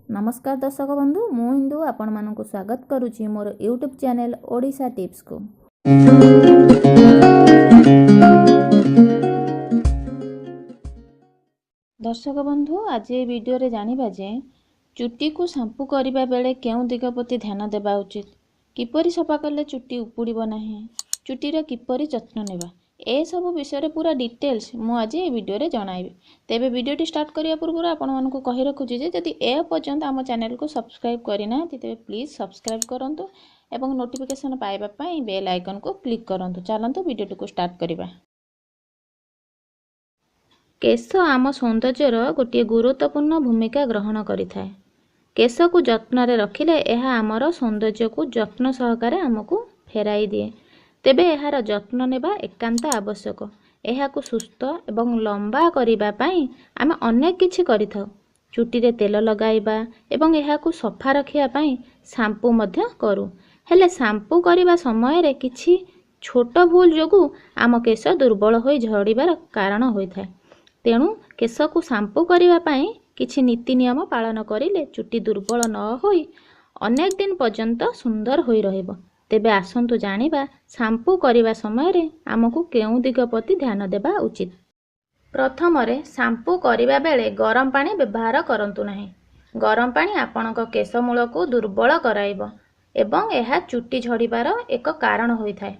ନମସ୍କାର ଦର୍ଶକ ବନ୍ଧୁ, ମୁଁ ଇନ୍ଦୁ ଆପଣମାନଙ୍କୁ ସ୍ୱାଗତ କରୁଛି ମୋର ୟୁଟ୍ୟୁବ୍ ଚ୍ୟାନେଲ୍ ଓଡ଼ିଶା ଟିପ୍ସକୁ। ଦର୍ଶକ ବନ୍ଧୁ, ଆଜି ଏ ଭିଡ଼ିଓରେ ଜାଣିବା ଯେ ଚୁଟିକୁ ସାମ୍ପୁ କରିବା ବେଳେ କେଉଁ ଦିଗ ପ୍ରତି ଧ୍ୟାନ ଦେବା ଉଚିତ, କିପରି ସଫା କଲେ ଚୁଟି ଉପୁଡ଼ିବ ନାହିଁ, ଚୁଟିର କିପରି ଯତ୍ନ ନେବା, ଏସବୁ ବିଷୟରେ ପୁରା ଡିଟେଲ୍ସ ମୁଁ ଆଜି ଏ ଭିଡ଼ିଓରେ ଜଣାଇବି। ତେବେ ଭିଡ଼ିଓଟି ଷ୍ଟାର୍ଟ କରିବା ପୂର୍ବରୁ ଆପଣମାନଙ୍କୁ କହି ରଖୁଛି ଯେ ଯଦି ଏ ପର୍ଯ୍ୟନ୍ତ ଆମ ଚ୍ୟାନେଲକୁ ସବସ୍କ୍ରାଇବ୍ କରିନାହାନ୍ତି, ତେବେ ପ୍ଲିଜ୍ ସବସ୍କ୍ରାଇବ୍ କରନ୍ତୁ ଏବଂ ନୋଟିଫିକେସନ୍ ପାଇବା ପାଇଁ ବେଲ୍ ଆଇକନ୍କୁ କ୍ଲିକ୍ କରନ୍ତୁ। ଚାଲନ୍ତୁ ଭିଡ଼ିଓଟିକୁ ଷ୍ଟାର୍ଟ କରିବା। କେଶ ଆମ ସୌନ୍ଦର୍ଯ୍ୟର ଗୋଟିଏ ଗୁରୁତ୍ୱପୂର୍ଣ୍ଣ ଭୂମିକା ଗ୍ରହଣ କରିଥାଏ। କେଶକୁ ଯତ୍ନରେ ରଖିଲେ ଏହା ଆମର ସୌନ୍ଦର୍ଯ୍ୟକୁ ଯତ୍ନ ସହକାରେ ଆମକୁ ଫେରାଇ ଦିଏ। ତେବେ ଏହାର ଯତ୍ନ ନେବା ଏକାନ୍ତ ଆବଶ୍ୟକ। ଏହାକୁ ସୁସ୍ଥ ଏବଂ ଲମ୍ବା କରିବା ପାଇଁ ଆମେ ଅନେକ କିଛି କରିଥାଉ। ଚୁଟିରେ ତେଲ ଲଗାଇବା ଏବଂ ଏହାକୁ ସଫା ରଖିବା ପାଇଁ ସାମ୍ପୁ ମଧ୍ୟ କରୁ। ହେଲେ ସାମ୍ପୁ କରିବା ସମୟରେ କିଛି ଛୋଟ ଭୁଲ ଯୋଗୁଁ ଆମ କେଶ ଦୁର୍ବଳ ହୋଇ ଝଡ଼ିବାର କାରଣ ହୋଇଥାଏ। ତେଣୁ କେଶକୁ ସାମ୍ପୁ କରିବା ପାଇଁ କିଛି ନୀତି ନିୟମ ପାଳନ କରିଲେ ଚୁଟି ଦୁର୍ବଳ ନ ହୋଇ ଅନେକ ଦିନ ପର୍ଯ୍ୟନ୍ତ ସୁନ୍ଦର ହୋଇ ରହିବ। ତେବେ ଆସନ୍ତୁ ଜାଣିବା ସାମ୍ପୁ କରିବା ସମୟରେ ଆମକୁ କେଉଁ ଦିଗ ପ୍ରତି ଧ୍ୟାନ ଦେବା ଉଚିତ। ପ୍ରଥମରେ, ସାମ୍ପୁ କରିବା ବେଳେ ଗରମ ପାଣି ବ୍ୟବହାର କରନ୍ତୁ ନାହିଁ। ଗରମ ପାଣି ଆପଣଙ୍କ କେଶ ମୂଳକୁ ଦୁର୍ବଳ କରାଇବ ଏବଂ ଏହା ଚୁଟି ଝଡ଼ିବାର ଏକ କାରଣ ହୋଇଥାଏ।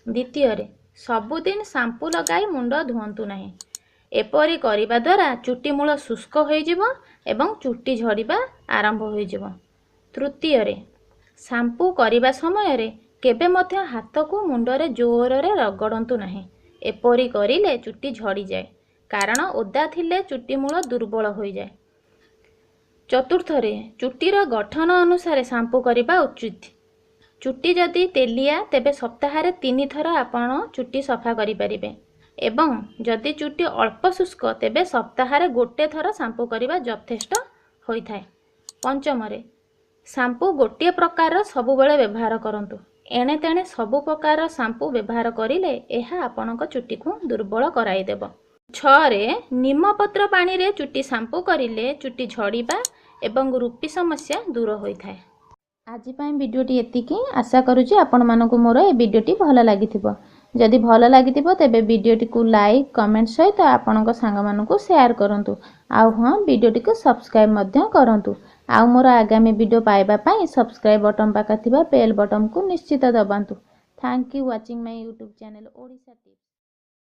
ଦ୍ୱିତୀୟରେ, ସବୁଦିନ ସାମ୍ପୁ ଲଗାଇ ମୁଣ୍ଡ ଧୁଅନ୍ତୁ ନାହିଁ। ଏପରି କରିବା ଦ୍ୱାରା ଚୁଟି ମୂଳ ଶୁଷ୍କ ହୋଇଯିବ ଏବଂ ଚୁଟି ଝଡ଼ିବା ଆରମ୍ଭ ହୋଇଯିବ। ତୃତୀୟରେ, ସାମ୍ପୁ କରିବା ସମୟରେ କେବେ ମଧ୍ୟ ହାତକୁ ମୁଣ୍ଡରେ ଜୋରରେ ରଗଡ଼ନ୍ତୁ ନାହିଁ। ଏପରି କରିଲେ ଚୁଟି ଝଡ଼ିଯାଏ, କାରଣ ଓଦା ଥିଲେ ଚୁଟି ମୂଳ ଦୁର୍ବଳ ହୋଇଯାଏ। ଚତୁର୍ଥରେ, ଚୁଟିର ଗଠନ ଅନୁସାରେ ସାମ୍ପୁ କରିବା ଉଚିତ। ଚୁଟି ଯଦି ତେଲିଆ, ତେବେ ସପ୍ତାହରେ 3 ଥର ଆପଣ ଚୁଟି ସଫା କରିପାରିବେ ଏବଂ ଯଦି ଚୁଟି ଅଳ୍ପ ଶୁଷ୍କ, ତେବେ ସପ୍ତାହରେ ଗୋଟେ ଥର ସାମ୍ପୁ କରିବା ଯଥେଷ୍ଟ ହୋଇଥାଏ। ପଞ୍ଚମରେ, ସାମ୍ପୁ ଗୋଟିଏ ପ୍ରକାରର ସବୁବେଳେ ବ୍ୟବହାର କରନ୍ତୁ। ଏଣେ ତେଣେ ସବୁ ପ୍ରକାରର ସାମ୍ପୁ ବ୍ୟବହାର କରିଲେ ଏହା ଆପଣଙ୍କ ଚୁଟିକୁ ଦୁର୍ବଳ କରାଇଦେବ। ଛଅରେ, ନିମପତ୍ର ପାଣିରେ ଚୁଟି ସାମ୍ପୁ କରିଲେ ଚୁଟି ଝଡ଼ିବା ଏବଂ ରୁପି ସମସ୍ୟା ଦୂର ହୋଇଥାଏ। ଆଜି ପାଇଁ ଭିଡ଼ିଓଟି ଏତିକି। ଆଶା କରୁଛି ଆପଣମାନଙ୍କୁ ମୋର ଏ ଭିଡ଼ିଓଟି ଭଲ ଲାଗିଥିବ। ଯଦି ଭଲ ଲାଗିଥିବ, ତେବେ ଭିଡ଼ିଓଟିକୁ ଲାଇକ୍, କମେଣ୍ଟ ସହିତ ଆପଣଙ୍କ ସାଙ୍ଗମାନଙ୍କୁ ସେୟାର କରନ୍ତୁ। ଆଉ ହଁ, ଭିଡ଼ିଓଟିକୁ ସବସ୍କ୍ରାଇବ୍ ମଧ୍ୟ କରନ୍ତୁ। ଆଉ ମୋର ଆଗାମୀ ଭିଡ଼ିଓ ପାଇବା ପାଇଁ ସବସ୍କ୍ରାଇବ୍ ବଟନ୍ ପାଖରେ ଥିବା ବେଲ୍ ବଟନ୍କୁ ନିଶ୍ଚିତ ଦବାନ୍ତୁ। Thank you watching my YouTube channel Odisha Tips.